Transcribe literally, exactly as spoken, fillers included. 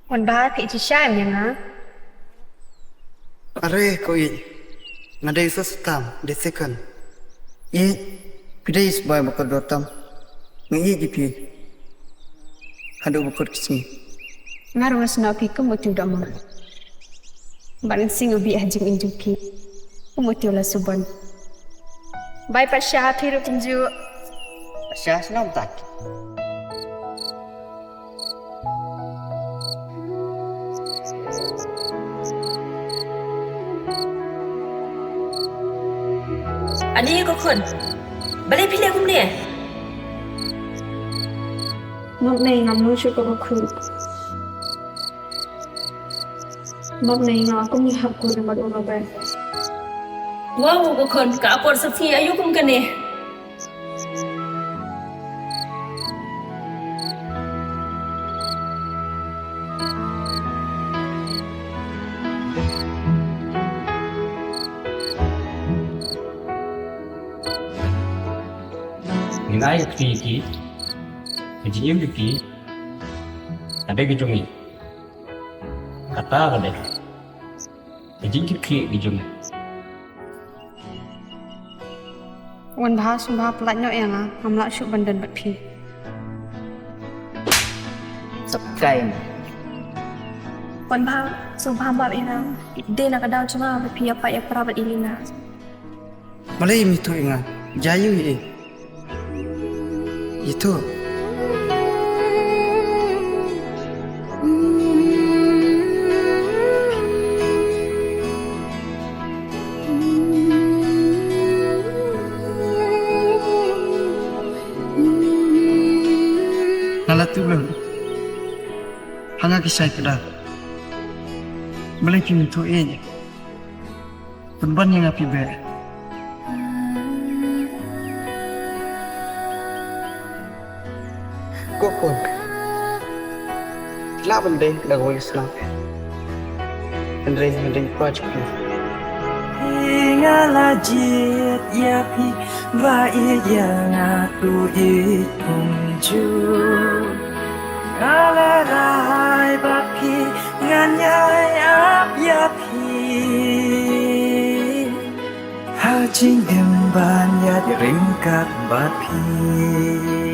Wan ba phi ïeit shisha em ïa nga? Are ko ïeit. Nga dei sa stam, dei second. Ïeit, phi dei sbai ba kordor tam. Nga ïeit ïa phi. Haduh ba kut ka sngi. Nga ruh nga snoh phi kum utu u dohmor. Bad nga sngew bih ha jingim jong phi kum utu u la subon. Bye Pasha, phi ruh kumjuh. Pasha, sngewbha. Ani ko khun. Balei phi leh kumne? Map ïa nga, ngam long shuh kaba khuid. Map ïa nga, kum ngi hap khuid bad u Robert. Wow, ko khun, ka apot sati aïu kum kane. Ngin ai kti ki, ka jingim ki, ka dei ka jong ngi. Kata ka dei ka jingkitkhlieh ka jong ngi. Wanbha, sngewbha pyllait noh ïa nga, ngam lah shuh ban don bad phi. Sep kai. Wanbha, sngewbha map ïa nga. Dei na ka daw jong nga ba phi ïa pait ïa pra bad Elena. Balei ym ïathuh ïa nga? Jia ïa i. Ïathuh. Nga la tuh lut ha nga ki shai kdar. Balei phim ïathuh ïa i? Pynban ïa nga phi beh. Ko khun. Lah ban dei da kawei ka sla. Hynrei nga dei pa jong phi. Nga la jied ïa phi ba ïeit ïa nga to ïeit kumjuh. Nga la rai bad phi, ngan ïai ap ïa phi. Ha jingim ban ïaid ryngkat bad phi.